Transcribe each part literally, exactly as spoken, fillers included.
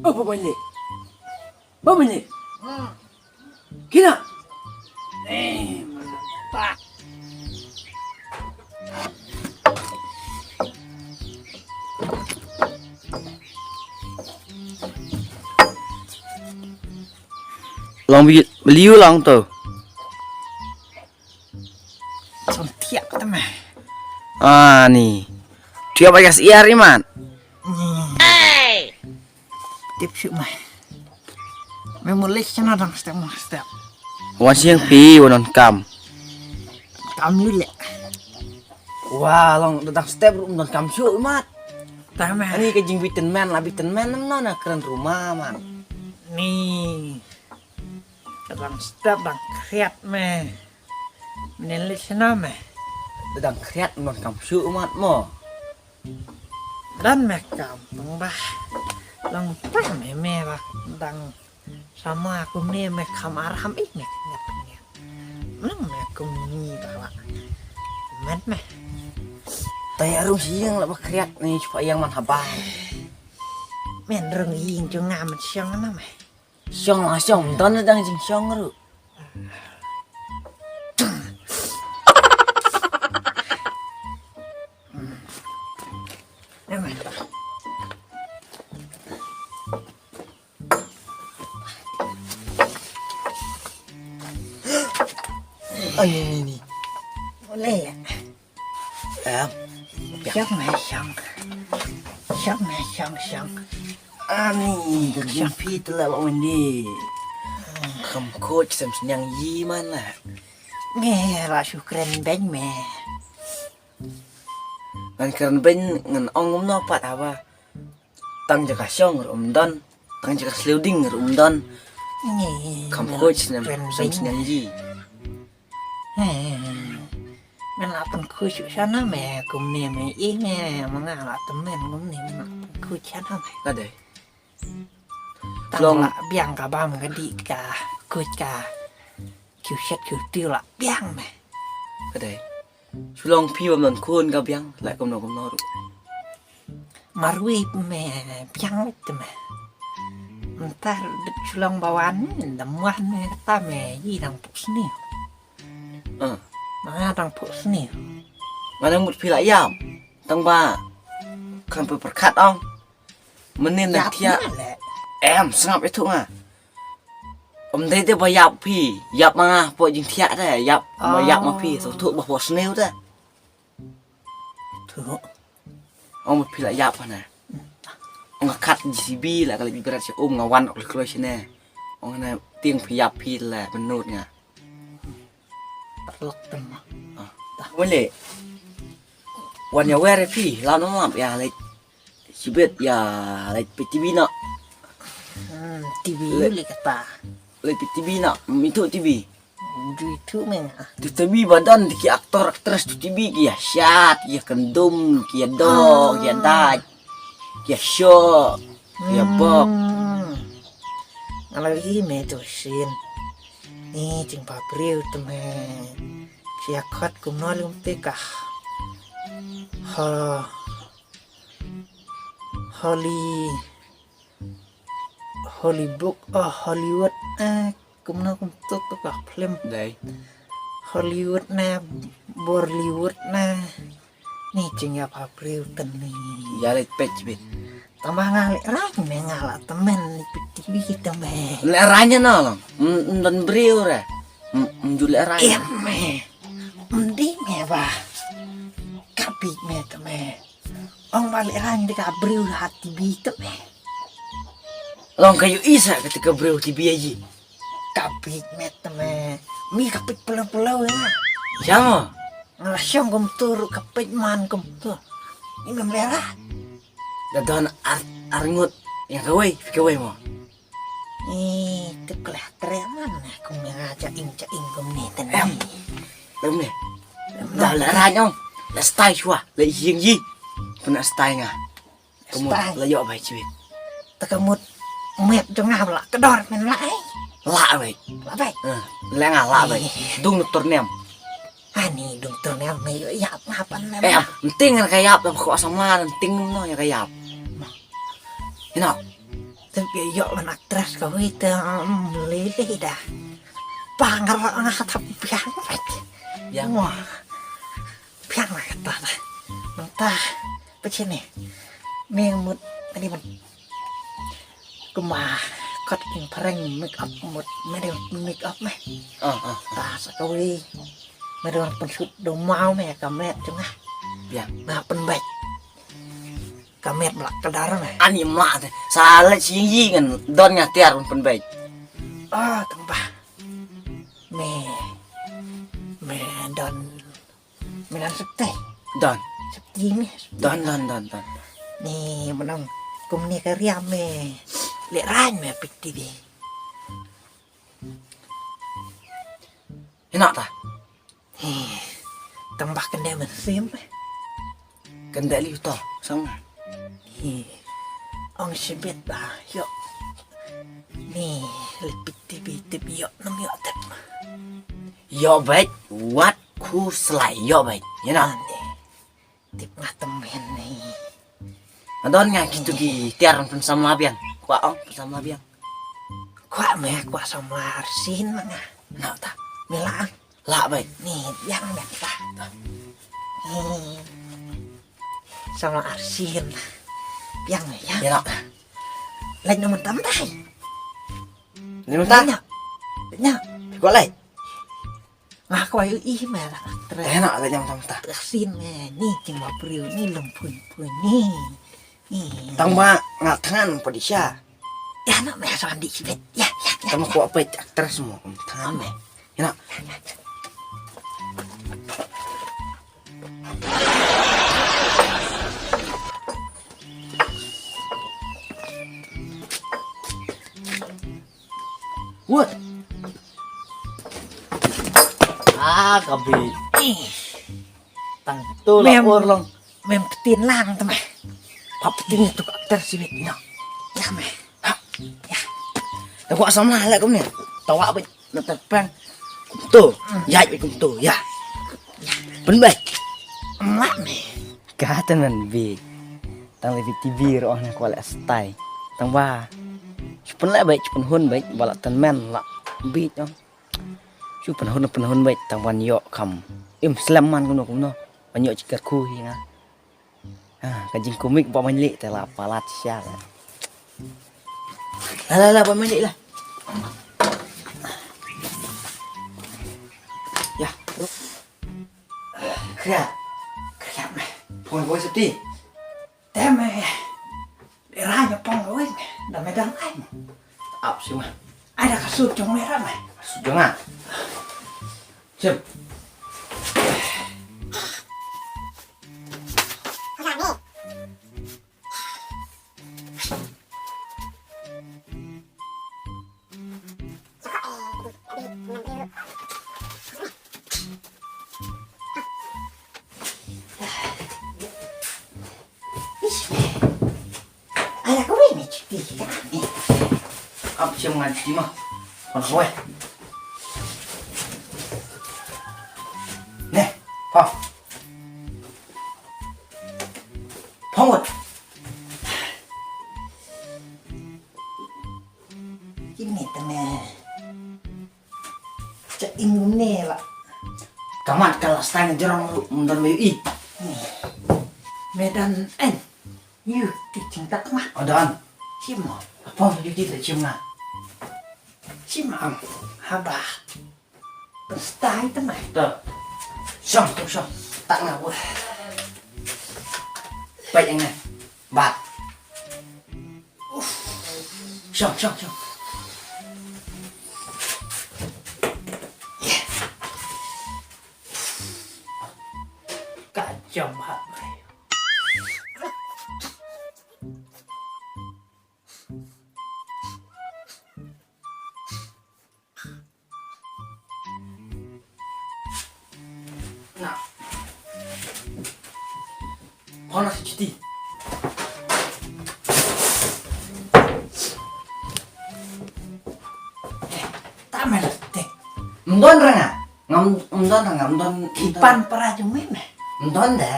Oh, Baba Lek. Baba Lek. Kina. Long bi liu long to. Song thiak ta me. Ah, ni. Thiak ba gas iar iman. Tip shu me. Me mulik chana dang step mo step. Wan siang pi wan on kam. Kam yu le. Wah, long dang step rum don kam shu mat. Ta me. Ani ka jing biten man la biten man nam na kren ruma man. Ni. Dang step dang kriat me. Nen le chana me. Dang kriat non kam shu mat mo. Dan me kam tong ba. Long pa me me ba. Dang sama aku me me kam aram ik me kriat me. Nang me kum ni ba ba. Met me. Tai arum siang la ba kriat ni chupa yang man haba. Men rung ing jung nga men siang na me. Siang la siang don dang jing siang ru. Ai ni ni. Boleh ya. Em. Siang me siang. Siang me siang siang. Ani, ka jingphi te la ba wendi. Kam coach sem sniang yi man la. Me la shu kren beng me. Ngan kren beng ngan ong um no pat haba. Tang jaka shong rum don. Tang jaka sluding rum don. Kam coach sem sniang yi. Ngan la pynkhooid shuh shano me kumne me i me ma nga la tymmen kumne me la pynkhooid shano me. Ka dei. Tang la biang ka bam ka dih ka kooid ka kiew shet kiew tiew la biang me. Ka dei. Shu long phi bam don khun ka biang la kumno kumno ruh. Marwei me biang te me. Mynta dep shu long ba wan me da muan me kata me yi dang puk sniew. Ah. Ma nga dang puk sniew. Nga dang mut phi la ïap. Tang ba kan pyrkhat ong. Mynnin na thiah. Em sngap itu nga. Em dei dei ba ïap phi, ïap ma nga pok jingthiah te, ïap ma ïap ma phi, sngewthuh ba pok sniew te. Ong ba phi la ïap hana. Ong ka kat J C B la ka leit bret sha um nga wan ok leit kloi shane. Ong hana tieng phi ïap phi la mynnud nga. Parlok tama. Wale. Wan ïa wer phi la no map ïa leit. Sibit ïa leit peit T V na. T V le kata. Leit peit T V na, mitu T V. Dui tu me nga. Tu T V ba don ki aktor aktris tu T V ki ïa shat, ki ïa kyndum, ki ïa dok, ki ïa dait, ki ïa shoh, ki ïa bok. Nga la ri me tu shin. Ni jingba briew te me. Ki ïa khot kumno lum te ka. Ha. Holly Hollywood, oh, Hollywood, eh, kumno kumto to ka film. Dei. Hollywood na, Bollywood na. Ni jingïa ba briew te ni. Ïa leit peit bit. Tama nga leh rang me nga la temen ni peit T V te me. Leh rang na long. Don briew re. Mju leh rang. Em me. Mdi me ba. Kapi me te me. Ong ba leh rang de ka briew ha T V te me. Long ka yu isa ka te ka briew T V aji. Kapi me te me. Mi ka peit pelo pelo ya. Siang. Nga la shong kum tu ruh ka peit man kum tu. Ni mem leh rang. Da don ar ar ngut. Yang kawei, kawei mo. Ih, tu kelah treman aku menga cha ing cha ing kum ni ten. Em. Lem ni. Da la ranyong. La stai shwa, la ying yi. Puna stai nga. Kamu la yok bai chwit. Takamut met jong nga la kedor men la ai. La bai. La bai. La nga la bai. Dung tur nem. Ani dung tur nem me yap ngapan nem. Eh, nting ka yap da ko samla nting no ya ka yap. Ina. Te phi ïoh ban actress kawei te, mm, lei lei da. Ba nga ruh nga thap biang beit. Biang. Wah. Biang la kata da. Nangta phi ne. Me mut ani ban. Kumba kot kin phareng make up mut me dei make up me. Ah, ah. Ta sa kawei. Me dei ban pynshoot da u maw me ka met jong nga. Biang. Nga pynbeit. Ka met mlak ka dar me. Ani mlak te. Sa leit sha ïing ngan don nga tiar ban pynbeit. Ah, tang ba. Me. Me don. Me don sopti. Don. Sopti me. Don, don, don, don. Ni menang. Kumne ka ria me. Leh rain me piti di. Ina ta. He, tang ba kynde mynsiem. Kynde li to, sang. He, ong shibit ba, ïoh. Ni, lipit tibi tip ïoh, nam ïoh tip. Ïoh beit, wat khuslai, ïoh beit. Ina. Ane. Tip nga tymmen ni. Nga don nga kito ki tiar pynsamla biang. Kwah ong pynsamla biang. Kwah me, kwah samla arsien ma nga. Nga ta. Me lah. Lah beit. Ni biang me ta. Ni. Samla arsien. Biang me ya. Ya lah. Leit na mynta mynta. Leit mynta? Leit na. Leit na. Kwah leit. Nga kwah ïohi me la actress. Eh, na la jam tam ta. Arsien me ni jingma briew ni lem pun pun ni. Ni. Tang ba nga thngan podi sha. Ya na me sa andi sibit. Ya, ya, ya. Tang ba kwah peit actress mo thngan me. Ya na. Wah. Ah, ka bi. Ih. Tang tu la or long. Mem ptin lang tu meh. Pap ptin tu ka ter sibit no. Ya meh. Ha. Ya. Dah buat sama lah kum ni. Tawa bet. Na tepeng. Kumto. Hmm. Ya, kumto. Ya. Ya. Pynbeit. Emak meh. Ka tynmen beit. Tang lei beit T V ruh na kwah leh stai. Tang ba. Shu pynleh beit, shu pynhun beit, ba la tynmen la beit ong. Shu pynhun pynhun beit tang ban ïoh kham. Im slem man kumno kumno. Ban ïoh jingkyrkhu hi nga. Ha, ka jingkumik ba ban leh te la palat sha la. La la la ba ban leh la. Ya. Kriat. Kriat meh. Pon boy seti. Te meh. Rai na pon boy. Da me dang ai. Ap sima. Ai da ka sut jong me ra meh. Sut jong nga. Sim. Ala ka wei ni cuti ka ni. Ap siang ngan cuti mah. Kon hoi. Neh, pa. Phamut. Kine tane. Cha ing ne la. Kamat ka la stang jrong ru mundon me i. Medan en. Yu ti ching tak ma. Adan. Simo. Apong yu ti chim na. Simo am. Haba. Stai ta mai. Ta. Shong, shong, shong. Tak na bu. Pai yang ne. Bat. Shong, shong, shong. Ka jam hat mai. Na. Hona si cuti. Ta mel te. Mdon ranga. Ngam mdon ranga, mdon. Ipan para jong me me. Mdon de.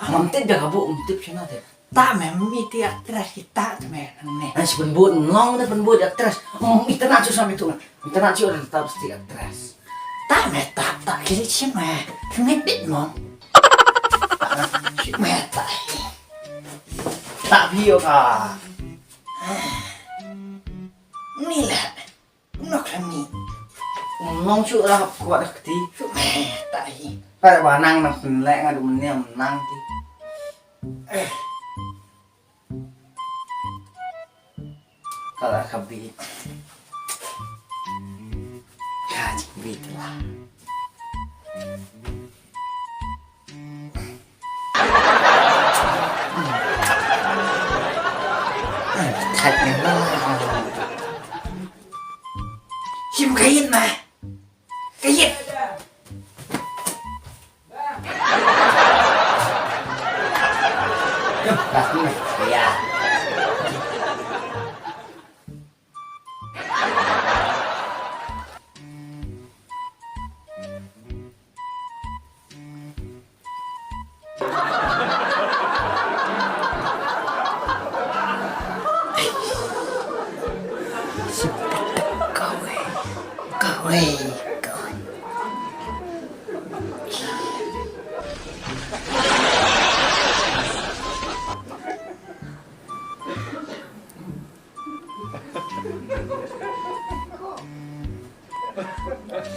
Ngam tip jaga bu, ngam tip shana de. Ta me mi ti actress kita tu me ne. Ai, si pynbud, nong ne pynbud actress. Hmm, internet tu sampai tu. Internet tu ada tetap mesti actress. Ta me ta ta kiri si me. Kena bit nong. Si me ta. Ta bio ka. Ni le. Nok lem ni. Nong shu lah kuat dah keti. Shu me ta hi. Pada banang nak pynlek ngadu meniam nang ti. Eh. Kala ka bit. Ka jik bit lah. Thait ngan lah. Shim ka ïit ma. Ka ïit. Ïa. Kawei, kawei, kawei.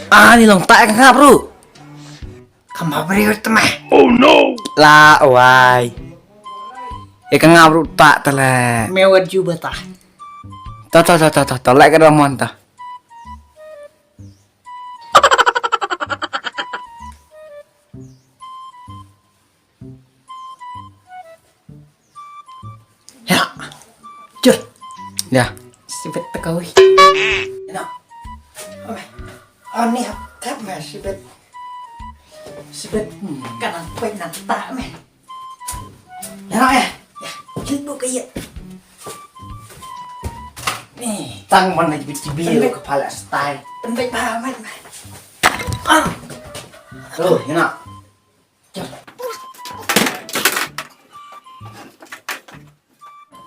Ah, ni long tak ngap ru. Kama beri tmah. Oh no. La wai. E ka ngap ru tak tele. Mewat ju bata. Ta ta ta ta ta ta lek ka ramon ta. Ya. Jul. Ya. Sibet tekawi. Ina. Ame. Ani hap tap me sibet. Sibet. Kanan pek nan tak me. Ya, ya. Ya. Jul bu kaya. Ni, tang mana jibi-jibi kepala style. Pendek banget, man. Ah. Tuh, ina.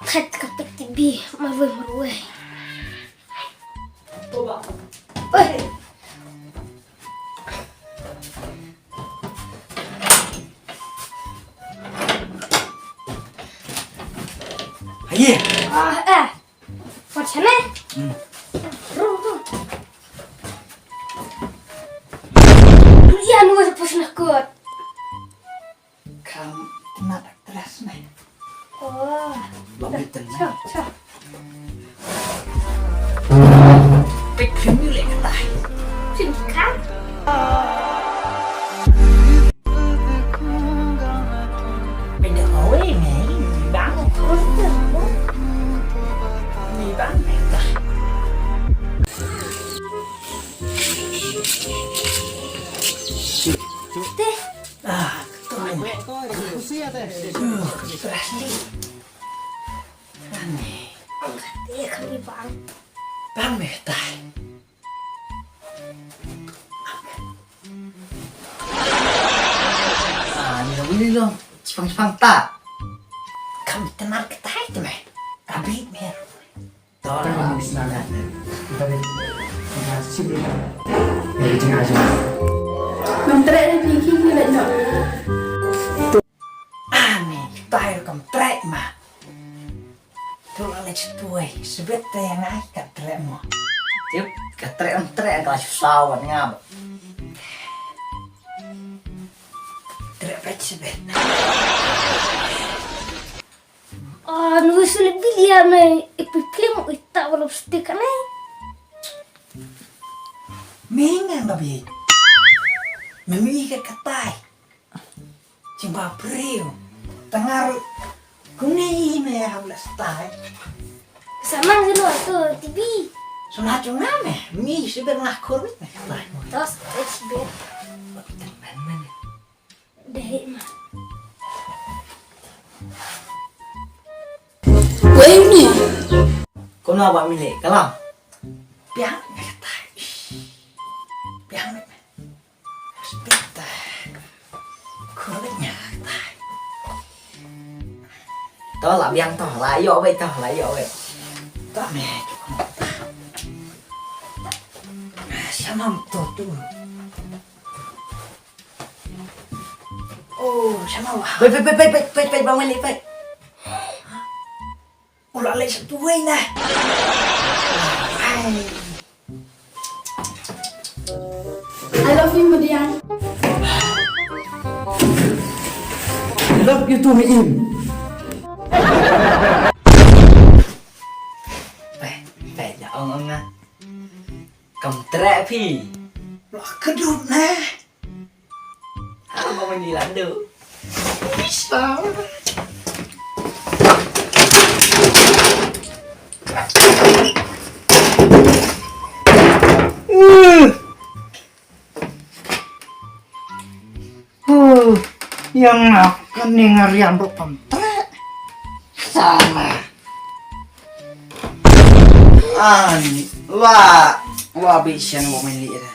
Khat ka pek T V ma vun ruwe. Oi. Aye. Ah, eh. Wat sana. Hmm. Ru, ru. Durian gua sepus nakut. Kam tena actress me. Oh. Bang Britain me. Cha, cha. Pek film yu lek tai. Film kan? Pek dah away me. Bang kurus tu. Ni bang me tai. Teh. Ah, ketuai. Ketuai. Aneh. Angkat dia kami bang. Bang me tai. Ah, ni dah boleh long. Cipang-cipang tak. Kami tenar ketai tu me. Kami mer. Mynta re phi ki ki leh noh. Ani, tai kam trek ma. Tu la leh tuai, sebet te yang ai ka trek mo. Tip, ka trek am trek ka sawan ngam. Trek pet sebet. Ah, nu sulit bilia me ipi film ita walau stick ne. Mengan babi. Memi ka katai. Jimba priu. Tangar kuni me hamla stai. Sama sino tu T V. Sona chunga me. Mi sibir ngakur me katai. Dos sibir. Dei ma. Wei ni. Kumno ba mi leh kalam? Biang me katai. Biang me. Spit tai. Kulit nya katai. To la biang to, la ïoh wei to, la ïoh wei. To me. Sha ma to tu. Oh, sha ma wa. Peit, peit, peit, peit, peit, peit, Bang Wenlih, peit. U la leit sha tuwei na. Ai. I love you, Madiang. I love you too, Miim. Peit, peit, la ong ong nga. Kam treh phi. La kdup ne. Apa menjilat tu? Bisa. Uh. Uh. Yang nak ni ngarian duk pam trek. Salah. Ani, wa, wa bi shan wa meli ida.